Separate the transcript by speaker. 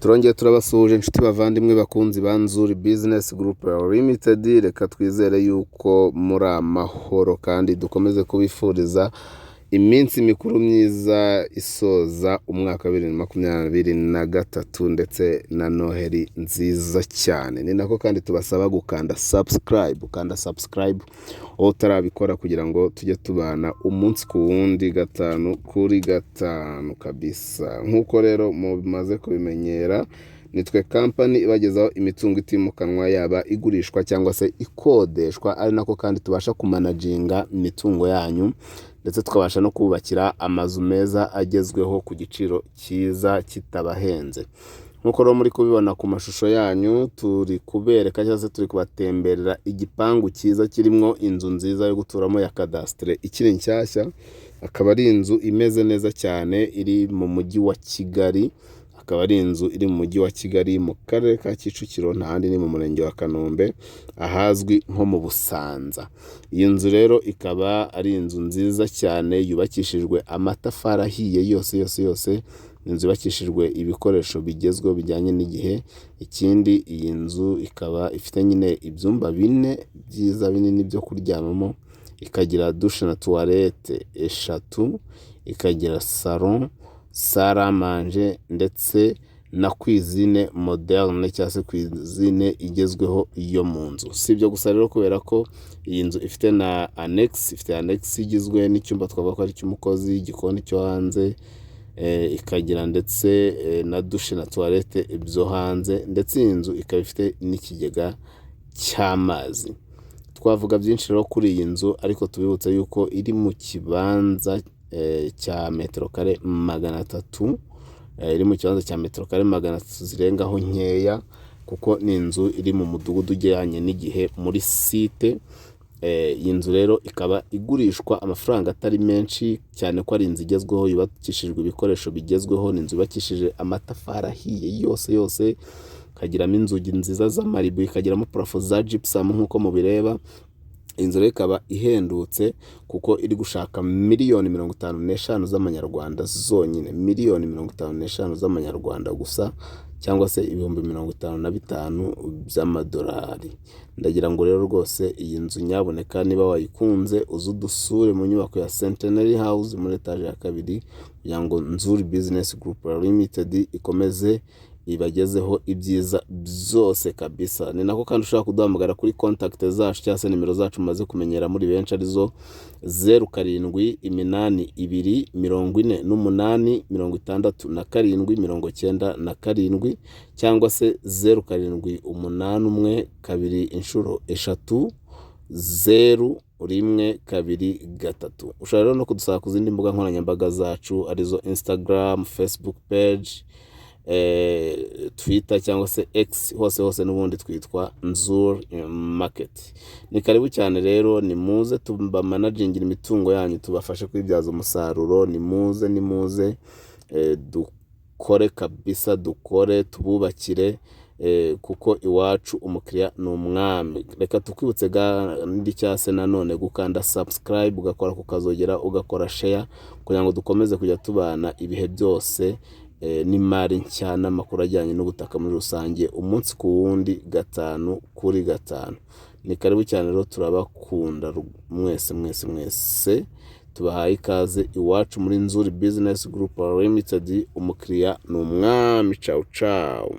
Speaker 1: Turongeye turabasuhuje, inshuti bavandimwe, bakunzi ba Nzuri Business Group Limited. Reka twizere yuko muri amahoro kandi dukomeze kubifuriza iminsi mikuru myiza isoza umwaka wa 2023 ndetse na Noheli nziza cyane. Ni nako kandi tubasaba gukanda subscribe, ukanda subscribe wowe utarabikora, kugira ngo tujye tubana umunsi ku wundi, gatanu kuri gatanu kabisa. Nk'uko rero mumaze kubimenyera, nitwe kampani ibagezaho imitungo itimukanwa, yaba igurishwa cyangwa se ikodeshwa, ari nako kandi tubasha kumanaginga imitungo yanyu, ndetse tukabasha no kubakira amazu meza agezweho ku giciro cyiza kitabahenze. Nk'uko rero muri kubibona ku mashusho yanyu, turi kubereka cyangwa se turi kubatemberera igipangu cyiza kirimo inzu nziza yo guturamo ya kadasitere ikiri nshyashya. Akaba ari inzu imeze neza cyane iri mu Mujyi wa Kigali, akaba ari inzu iri mu Mujyi wa Kigali, mu Karere ka Kicukiro, nta handi ni mu Murenge wa Kanombe, ahazwi nko mu Busanza. Iyi nzu rero ikaba ari inzu nziza cyane yubakishijwe amatafari ahiye yose yose yose. Ni inzu yubakishijwe ibikoresho bigezweho bijyanye n'igihe. Ikindi, iyi nzu ikaba ifite nyine ibyumba bine byiza binini byo kuryamamo, ikagira douche na toilette eshatu, ikagira salon, salle à manger ndetse na cuisine moderne cyangwa se cuisine igezweho yo mu nzu. Si ibyo gusa rero, kubera ko iyi nzu ifite na annexe, ifite annexe igizwe n'icyumba twavuga ko ari icy'umukozi, igikoni cyo hanze, ikagira ndetse na douche na toilette byo hanze, ndetse iyi nzu ikaba ifite n'ikigega cy'amazi. Twavuga byinshi rero kuri iyi nzu, ariko tubibutse yuko iri mu kibanza cya metero kare 300, iri mu kibanza cya metero kare 300 zirengaho nkeya, kuko ni inzu iri mu mudugudu ujyanye n'igihe muri site. Iyi nzu rero ikaba igurishwa amafaranga atari menshi cyane, ko ari inzu igezweho yubakishijwe ibikoresho bigezweho. Ni inzu yubakishije amatafari ahiye yose yose, ikagiramo inzugi nziza z'amaribu, ikagiramo plafond za gypsum nk'uko mubireba. Inzu rero ikaba ihendutse kuko iri gushaka miliyoni 55 z'amanyarwanda zonyine, miliyoni 55 z'amanyarwanda gusa, cyangwa se 55,000 by'amadolari. Ndagira ngo rero rwose iyi nzu, nyaboneka niba wayikunze, uze udusure mu nyubako ya Centenary House muri etaje ya kabiri, kugira ngo Nzuri Business Group Limited ikomeze ibagezeho ibyiza byose kabisa. Ni nako kandi ushobora kuduhamagara kuri contact zacu cyangwa se nimero zacu mumaze kumenyera muri benshi, arizo 0782 48 67 97, cyangwa se 0781 3 3 0 1 2 3. Ushobora rero no kudusaba ku zindi mbuga nkoranyambaga zacu, arizo Instagram, Facebook page, Twitter cyangwa se X. Hose hose n'ubundi twitwa Nzuri Market. Ni karibu cyane rero, ni muze tubamanagingira imitungo yanyu, tubafashe kwibyaza umusaruro. Ni muze, ni muze dukore kabisa, dukore tububakire, kuko iwacu umukiriya ni umwami. Reka tukwibutse kandi cyangwa se nanone gukanda subscribe, ugakora ku kazogera, ugakora share, kugira ngo dukomeze kujya tubana ibihe byose n'imari nshya n'amakuru ajyanye n'ubutaka muri rusange, umunsi ku wundi, gatanu kuri gatanu. Ni karibu cyane rero, turabakunda mwese mwese mwese. Tubahaye ikaze iwacu muri Nzuri Business Group Limited. Umukiriya ni umwami. Cawu cawu.